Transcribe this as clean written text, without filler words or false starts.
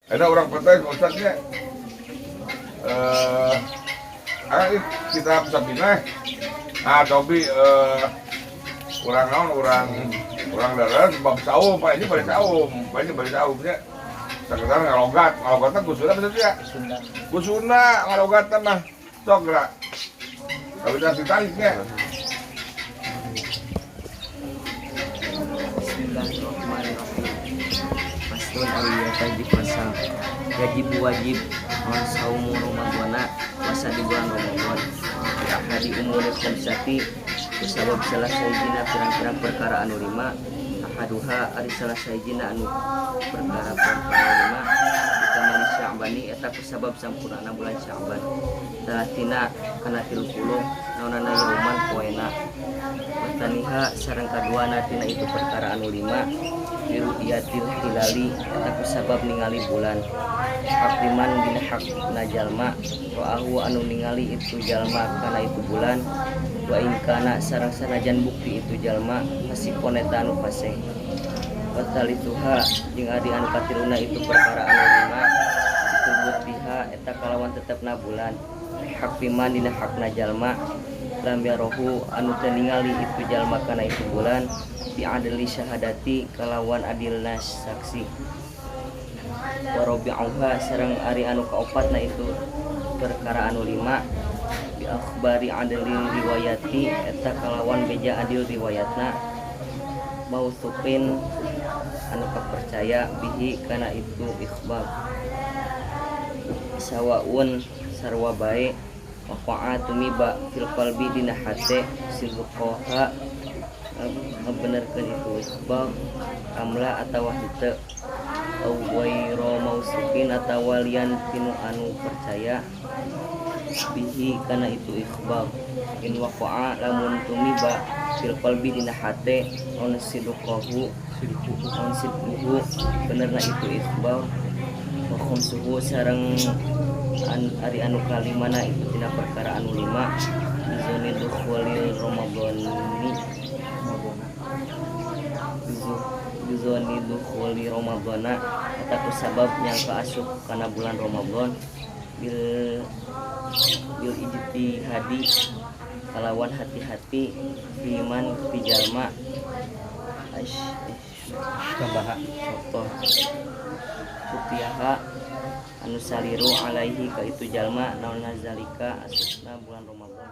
Ada orang petai Pak Ustadznya. Eh, ah, kitab Safinah. Ah, Tobi urang naon urang urang darat bab saum, Pak, ini bari saum, Pak, ini bari saumnya. Sekedar ngalogat, ngalogatna ku Sunda bener ya? Sunda. Ku Sunda ngalogatna mah. Sok gerak. Kalau ditariknya. Bismillahirrahmanirrahim. Faslun ari ieu taji pasal. Wajib wajib on saumu Ramadhana, puasa di bulan Ramadan. Bi ahadi umuril khamsati, kusabab salah sahijina pirang-pirang perkara anu lima. Ahaduha ari salah sahijina anu perkara-perkara lima, bikamali Sya'bani eta kusabab sampurnana bulan Sya'ban. Talatina kana 30 naonana yauman poena. Wataniha sareng kaduana tina itu perkara anu lima, biru'yatil hilali eta kusabab ningali bulan. Hakliman dina hakna jalma ro'ahu anu ningali itu jalma kana itu bulan, wa in kana sareng sanajan bukti itu jalma fasikon eta anu fasih. Wa tsalisuha jeung ari anu katiluna itu perkara anu lima, bitubutiha eta kalawan tetepna bulan. Hakliman dina hakna jalma lam yarohu anu teu ningali itu jalma kana itu bulan, bi adli syahadati kalawan adilna saksi. Wa rabi'uha sareng ari anu kaopatna itu perkara anu lima, bi akhbari adli riwayati eta kalawan beja adil riwayatna, mautsufin anu kapercaya bihi kana itu ikhbar. Sawaun sarwa bae waqa'a tumiba fil qalbi dina hate sidqaha ngabenerkeun itu ikhbar amla atawa henteu, au ghairu mausufin atawa lian tinu anu percaya bihi kana itu ikhbar. In waqa'a lamun tumiba fil qalbi dina hate on sidqahu on sidquhu benerna itu ikhbar. Wa khamsuhu sareng an, ari anu kalimana itu tina perkara anu lima, bizoni dukhulil ramadhani bizoni dukhuli ramadhana eta kusabab nyangka asup kana bulan Ramadan, bil bil ijtihadi kalawan hati-hati fiman ti jalma Tambahan. Contoh sutiaha anu saliru alaihi ka itu jalma naon zalika asupna bulan Ramadan.